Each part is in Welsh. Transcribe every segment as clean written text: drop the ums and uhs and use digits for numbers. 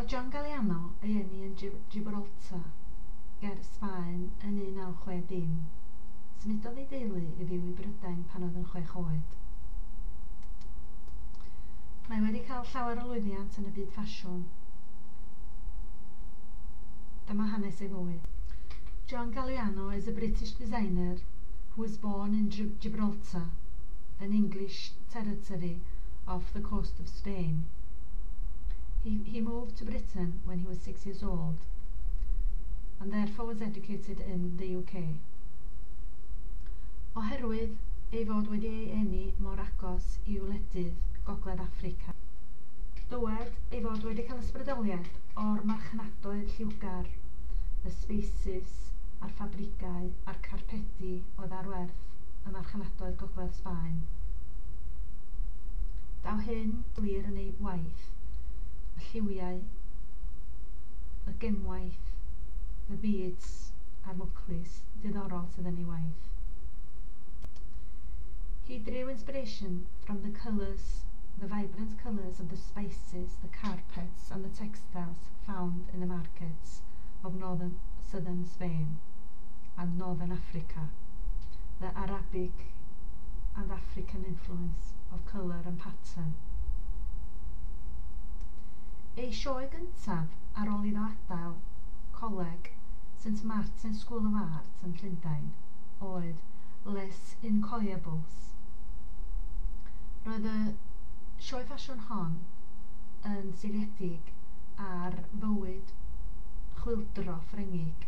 Cafodd John Galliano ei eni yn Gibraltar ger Sbaen yn 1960. Symudodd ei deulu i fyw i Brydain pan oedd yn 6 oed. Mae wedi cael llawer o lwyddiant yn y byd ffasiwn. Dyma hanes ei fywyd. John Galliano is a British designer who was born in Gibraltar, an English territory off the coast of Spain. He moved to Britain when he was 6 years old and therefore was educated in the UK. Oherwydd ei fod wedi ei eni mor agos i wledydd Gogledd Affrica, dywed ei fod wedi cael ysbrydoliaeth o'r marchnadoedd lliwgar, y sbeisys a'r ffabrigau a'r carpedi oedd ar werth ym marchnadoedd Gogledd Sbaen. Daw hyn glir yn ei waith, y lliwiau, y gemwaith, y beads a'r mwclis diddorol sydd yn ei waith. He drew inspiration from the colours, the vibrant colours of the spices, the carpets and the textiles found in the markets of northern, southern Spain and northern Africa, the Arabic and African influence of colour and pattern. Ei sioe gyntaf ar ôl iddo adael coleg St Martin's School of Art yn Llundain oedd Les Incroyables. Roedd y sioe ffasiwn hon yn seiliedig ar fywyd chwyldro Ffrengig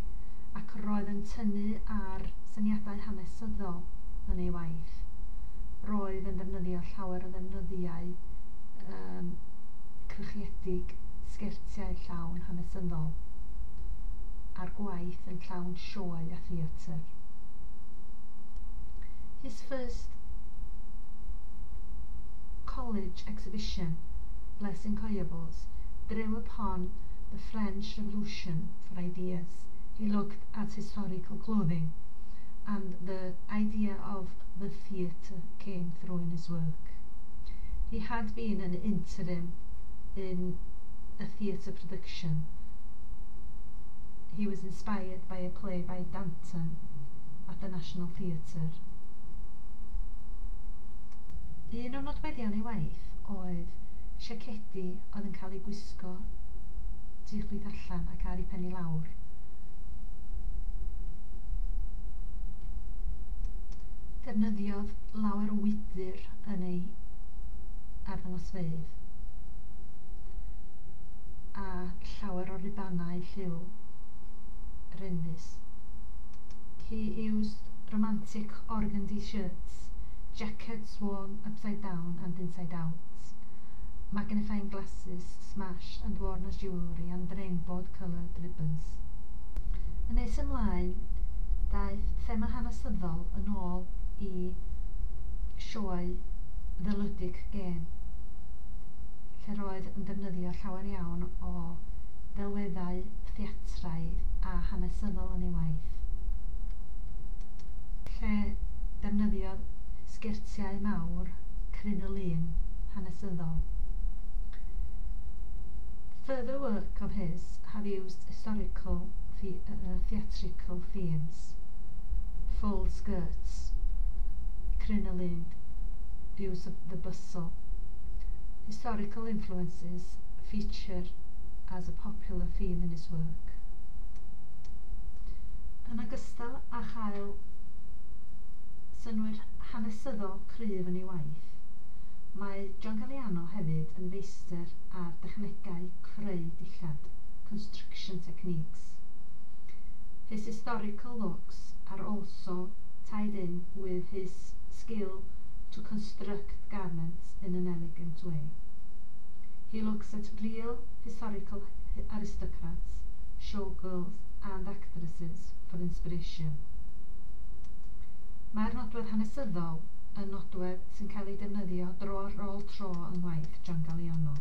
ac roedd yn tynnu ar syniadau hanesyddol yn ei waith. Roedd yn ddefnyddio llawer o ddefnyddiau crychiedig, sgertiau llawn hanesyddol a'r gwaith yn llawn sioe a theatr. His first college exhibition, Les Incroyables, drew upon the French Revolution for ideas. He looked at historical clothing and the idea of the theatre came through in his work. He had been an interim in a theatre production. He was inspired by a play by Danton at the National Theatre. Un o nodweddion ei waith oedd siacedi oedd yn cael eu gwisgo tu chwith allan ac ar ei pen i lawr. Defnyddiodd lawer o wydr yn ei arddangosfeydd a llawer o rubanau lliw renfus. He used romantic organdy shirts, jackets worn upside down and inside out, magnifying glasses smashed and worn as jewellery and rainbow-coloured ribbons. Yn nes ymlaen, daeth thema hanesyddol yn ôl i sioe The Ludic Game, lle roedd yn defnyddio llawer iawn o ddelweddau theatraidd a hanesyddol yn ei waith, lle defnyddiodd sgertiau mawr crinoline hanesyddol. Further work of his have used historical theatrical themes, full skirts, crinoline, use of the bustle. Historical influences feature as a popular theme in his work. Yn ogystal â chael synnwyr hanesyddol cryf yn ei waith, mae John Galliano hefyd yn feistr ar dechnegau creu dillad, construction techniques. His historical looks are also tied in with his skill to construct garments in an elegant way. He looks at real historical aristocrats, showgirls and actresses for inspiration. Mae'r nodwedd hanesyddol yn nodwedd sy'n cael ei defnyddio dro ar ôl tro yng ngwaith John Galliano.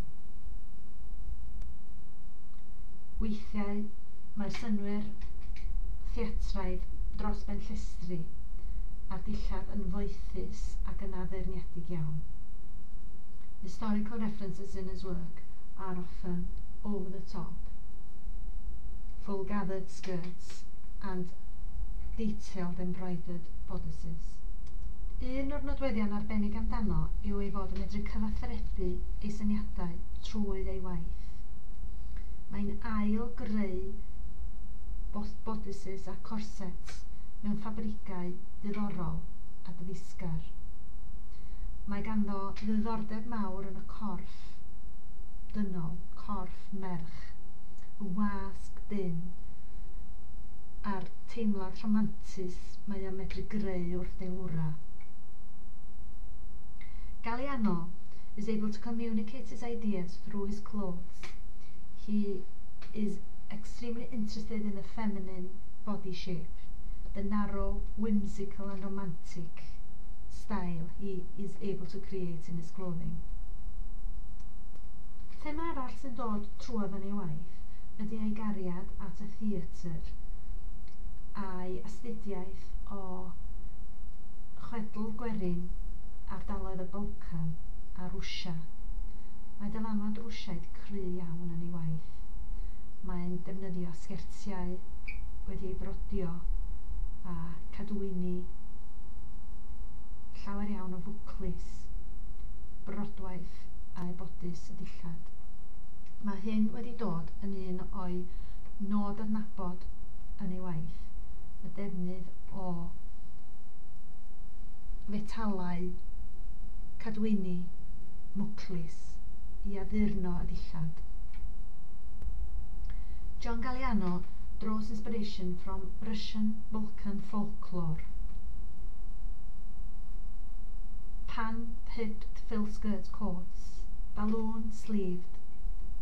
Weithiau mae'r synnwyr theatraidd dros ben llestri a'r dillad yn foethus ac yn addurniedig iawn. Historical references in his work are often over the top, full gathered skirts and detailed embroidered bodices. Un o'r nodweddion arbennig amdano yw ei fod yn medru cyfathrebu ei syniadau trwy ei waith. Mae'n ail greu bodices a corsets mewn ffabrigau diddorol a dyfeisgar. Mae ganddo ddiddordeb mawr yn y corff dynol, corff merch, y wasg dynn a'r teimlad rhamantus mae o'n medru greu wrth deilwra. Galliano is able to communicate his ideas through his clothes. He is extremely interested in the feminine body shape, the narrow, whimsical and romantic style he is able to create in his clothing. Thema arall sy'n dod trwodd yn ei waith ydy ei gariad at y theatr a'i astudiaeth o chwedl gwerin ardaloedd y Balkan a Rwsia. Mae dylanwad Rwsiaidd cry iawn yn ei waith. Mae'n defnyddio sgertiau wedi eu brodio a cadwyni, llawer iawn o fwclis, brodwaith a'i bodys y dillad. Mae hyn wedi dod yn un o'i nod adnabod yn ei waith, y defnydd o fetalau, cadwyni, mwclis i addurno y dillad. John Galliano draws inspiration from Russian Balkan folklore. Pan-hipped frill-skirt coats, balloon-sleeved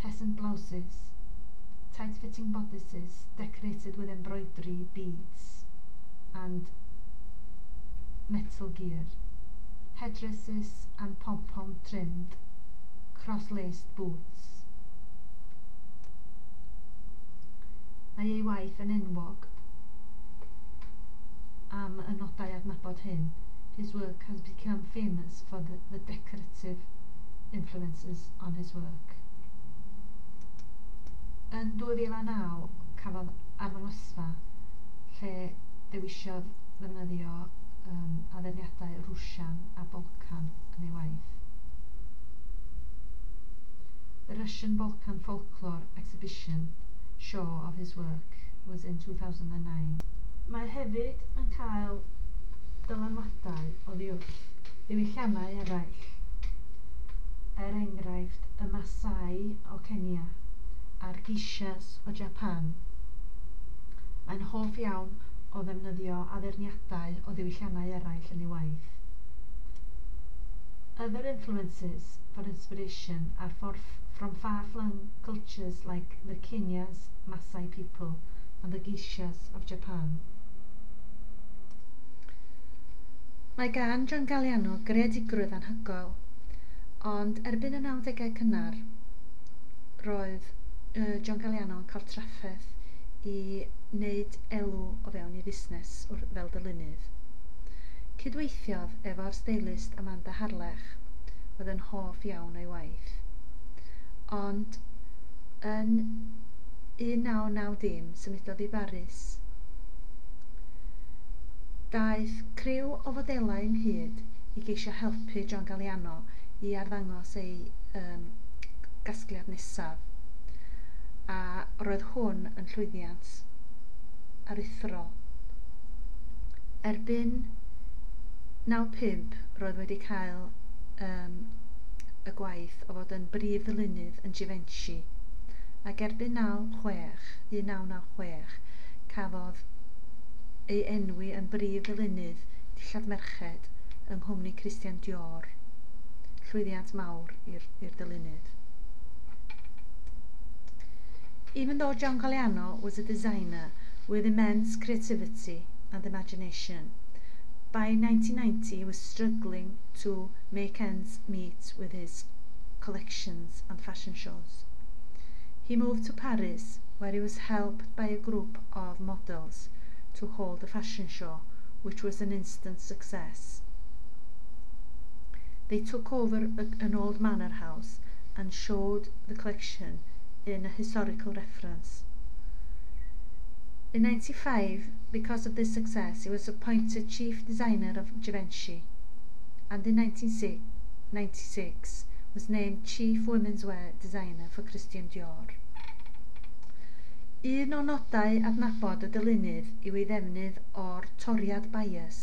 peasant blouses, tight-fitting bodices decorated with embroidery beads and metal gear, headdresses and pom-pom trimmed, cross-laced boots. Mae ei waith yn enwog am y nodau adnabod hyn. His work has become famous for the decorative influences on his work. Yn 2009 cafodd arddangosfa lle dewisiodd ddefnyddio addurniadau Rwsian a Balkan yn ei waith. The Russian Balkan Folklore Exhibition show of his work was in 2009. Mae hefyd yn cael dylanwadau oddi wrth ddiwylliannau eraill, er enghraifft y Maasai o Kenya a'r Geishas o Japan. Mae'n hoff iawn o ddefnyddio addurniadau o ddiwylliannau eraill yn ei waith. Other influences for inspiration are from far-flung cultures like the Kenya's Maasai people and the Geishas of Japan. Mae gan John Galliano greadigrwydd anhygoel, ond erbyn y 90au cynnar, roedd John Galliano yn cael trafferth i wneud elw o fewn ei fusnes fel dylunydd. Cydweithiodd efo'r steilist Amanda Harlech, oedd yn hoff iawn o'i waith. Ond yn 1990 symudodd i Baris. Daeth criw o fodelau ynghyd i geisio helpu John Galliano i arddangos ei gasgliad nesaf, a roedd hwn yn llwyddiant aruthrol. Erbyn 95 roedd wedi cael y gwaith o fod yn brif ddylunydd yn Givenchy, ac erbyn 1996 cafodd ei enwi yn brif ddylunydd dillad merched yng nghwmni Christian Dior. Llwyddiant mawr i'r dylunydd. Even though John Galliano was a designer with immense creativity and imagination, by 1990 he was struggling to make ends meet with his collections and fashion shows. He moved to Paris, where he was helped by a group of models to hold a fashion show, which was an instant success. They took over an old manor house and showed the collection in a historical reference. In 1995, because of this success, he was appointed chief designer of Givenchy, and in 1996 was named chief women's wear designer for Christian Dior. Un o nodau adnabod y dylunydd yw ei ddefnydd o'r toriad bias.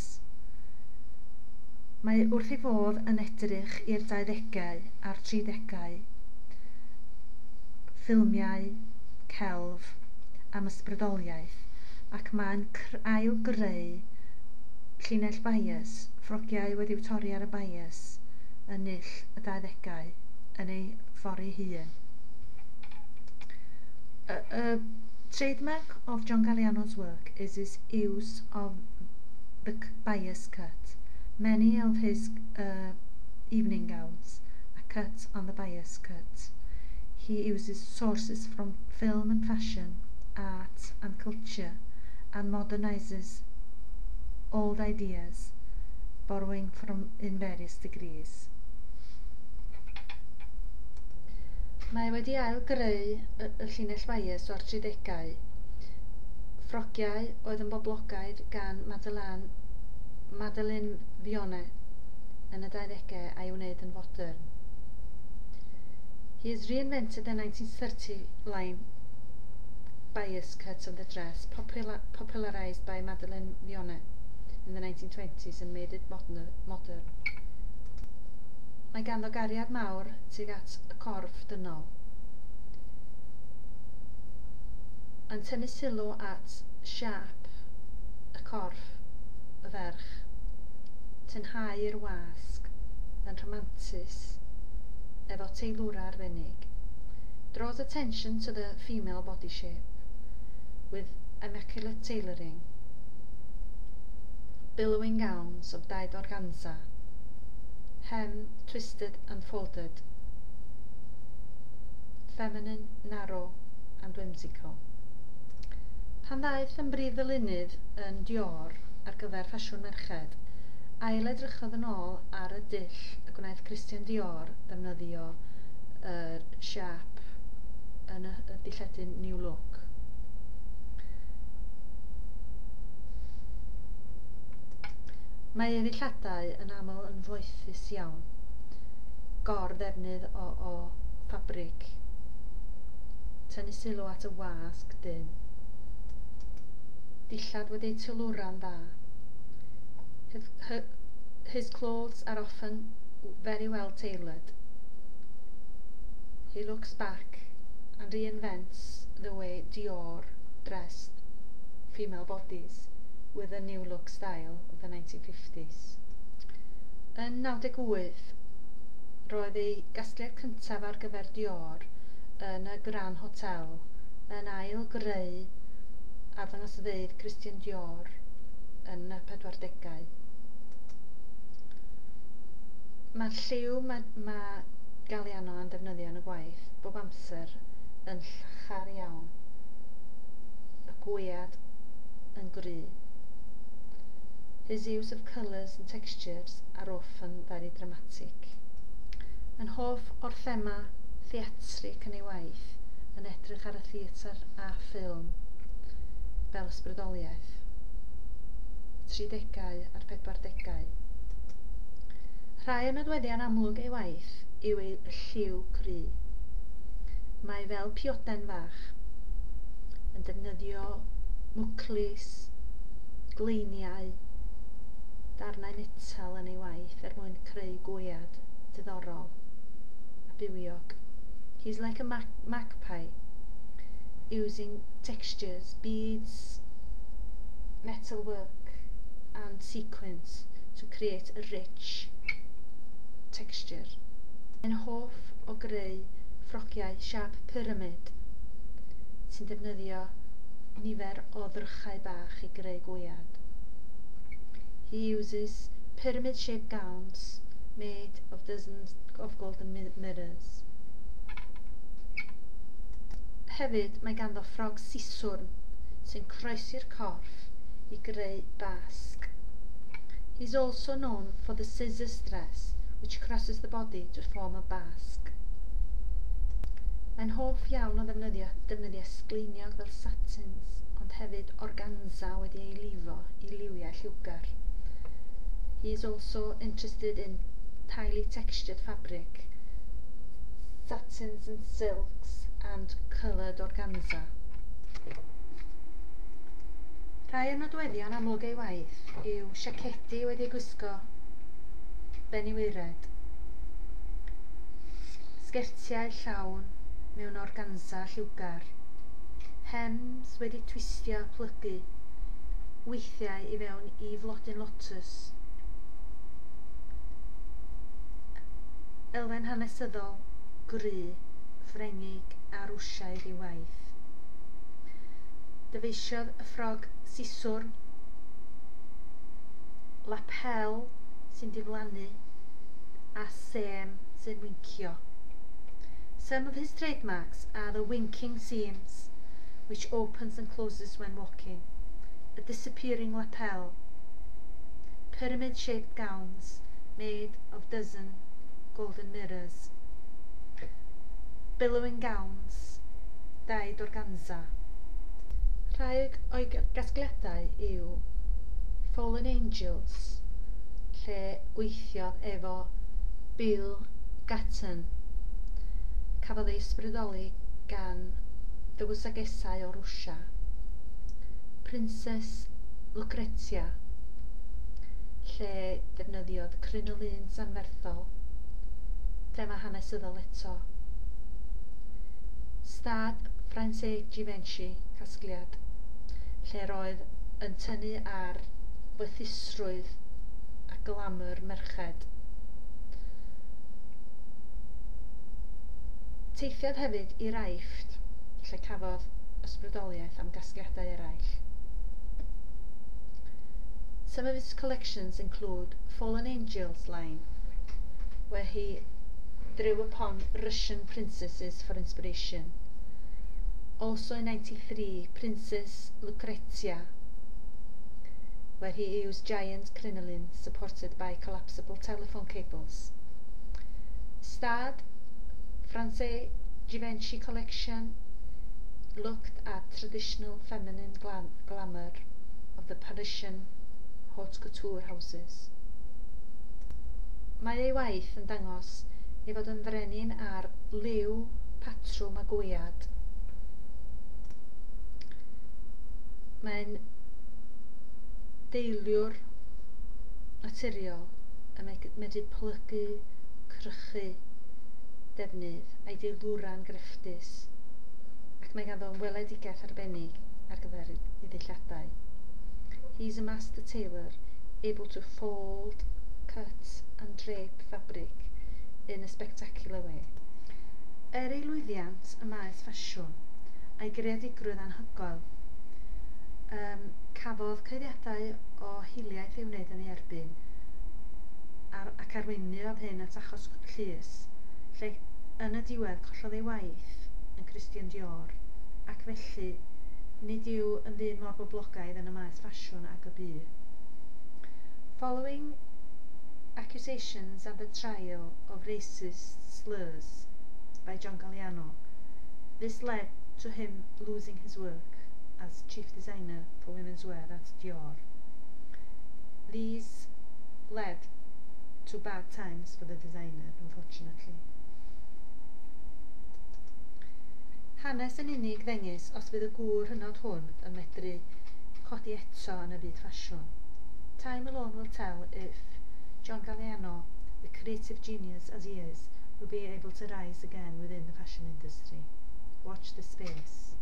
Mae wrth ei fodd yn edrych i'r 20au a'r 30au, ffilmiau, celf, am ysbrydoliaeth, ac mae'n ail-greu llinell bias, ffrogiau wedi'w torri ar y bias, yn null y 20au, yn ei ffordd ei hun. A trademark of John Galliano's work is his use of the bias cut. Many of his evening gowns are cut on the bias cut. He uses sources from film and fashion, art and culture, and modernises old ideas, borrowing from in various degrees. Mae wedi ail-greu y llinell bias o'r 30au. Ffrogiau oedd yn boblogaidd gan Madeleine Vionnet yn y 20au a'i wneud yn fodern. He has reinvented the 1930 line bias cut of the dress, popularised by Madeleine Vionnet in the 1920s and made it modern. Mae ganddo gariad mawr tuag at y corff dynol, yn tynnu sylw at siâp y corff y ferch, tynhau'r wasg yn rhamantus efo teilwra arbennig. Draws attention to the female body shape with immaculate tailoring, billowing gowns of dyed organza, hem twisted and folded, feminine, narrow and whimsical. Pan ddaeth yn brif ddylunydd yn Dior ar gyfer ffasiwn merched, ail-edrychodd yn ôl ar y dull y gwnaeth Christian Dior ddefnyddio yr siâp yn y dilledyn New Look. Mae ei ddilladau yn aml yn foethus iawn, gor-ddefnydd o ffabrig, tynnu sylw at y wasg dynn, dillad wedi'u teilwra'n dda. His clothes are often very well tailored. He looks back and reinvents the way Dior dressed female bodies with a new look style of the 1950s. Yn 98, roedd ei gasgliad cyntaf ar gyfer Dior yn y Grand Hotel yn ail-greu arddangosfeydd Christian Dior yn y 40au. Mae'r lliw mae Galliano yn defnyddio yn y gwaith bob amser yn llachar iawn, y gwead yn gry. His use of colours and textures are often very dramatic. Yn hoff o'r thema theatrig yn ei waith, yn edrych ar y theatr a ffilm fel ysbrydoliaeth, 30au a'r 40au. Rhai o nodweddion amlwg ei waith yw ei lliw cry. Mae fel pioden fach, yn defnyddio mwclis, gleiniau, darnau metal yn ei waith er mwyn creu gwead diddorol a bywiog. He's like a magpie, using textures, beads, metalwork and sequins to create a rich texture. Mae'n hoff o greu ffrogiau siâp pyramid sy'n defnyddio nifer o ddrychau bach i greu gwead. He uses pyramid-shaped gowns made of dozens of golden mirrors. Hefyd, mae ganddo ffrog siswrn sy'n croesi'r corff i greu basg. He's also known for the scissors dress, which crosses the body to form a basque. Mae'n hoff iawn o ddefnyddio defnyddiau sgleiniog fel satins, ond hefyd organza wedi ei lifo i liwiau lliwgar. He is also interested in highly textured fabric, satins and silks and coloured organza. Rhai o nodweddion amlwg ei waith yw siacedi wedi eu gwisgo ben i waered, sgertiau llawn mewn organza lliwgar, hems wedi twistio a plygu, weithiau i fewn i flodyn lotws, elfen hanesyddol gry, Ffrengig a Rwsiaidd i'w waith. Dyfeisiodd y ffrog siswrn, lapel sy'n diflannu a sêm sy'n wincio. Some of his trademarks are the winking seams, which opens and closes when walking, a disappearing lapel, pyramid-shaped gowns made of dozen golden mirrors, billowing gowns, dyed organza. Rhai o'i gasgliadau yw Fallen Angels, lle gweithiodd efo Bill Gatton. Cafodd ei ysbrydoli gan dywysogesau o Rwsia. Princess Lucrezia, lle defnyddiodd crinolines anferthol, thema hanesyddol eto. Stad Francais Givenchy casgliad, lle roedd yn tynnu ar foethusrwydd a glamour merched. Teithiodd hefyd i'r Aifft, lle cafodd ysbrydoliaeth am gasgliadau eraill. Some of his collections include Fallen Angels line, where he drew upon Russian princesses for inspiration. Also in 93, Princess Lucrezia, where he used giant crinolines supported by collapsible telephone cables. Stad Francais Givenchy collection looked at traditional feminine glamour of the Parisian haute couture houses. Mae ei waith yn dangos ei fod yn frenin ar liw, patrwm a gwead. Mae'n deiliwr naturiol yn medru plygu, crychu defnydd a'i deilwra'n grefftus, ac mae ganddo weledigaeth arbennig ar gyfer ei ddilladau. He is a master tailor, able to fold, cut and drape fabric in a spectacular way. Er ei lwyddiant ym maes ffasiwn a'i greadigrwydd anhygoel, cafodd cyhuddiadau o hiliaeth ei wneud yn ei erbyn ac arweiniodd hyn at achos llys, lle yn y diwedd collodd ei waith yn Christian Dior, ac felly nid yw yn ddyn mor boblogaidd yn y maes ffasiwn ag y bu. Following accusations and the trial of racist slurs by John Galliano, this led to him losing his work as chief designer for women's wear at Dior. These led to bad times for the designer, unfortunately. Hanes yn unig ddengys os fydd y gŵr hynod hwn yn medru codi eto yn y byd ffasiwn. Time alone will tell if John Galliano, the creative genius as he is, will be able to rise again within the fashion industry. Watch this space.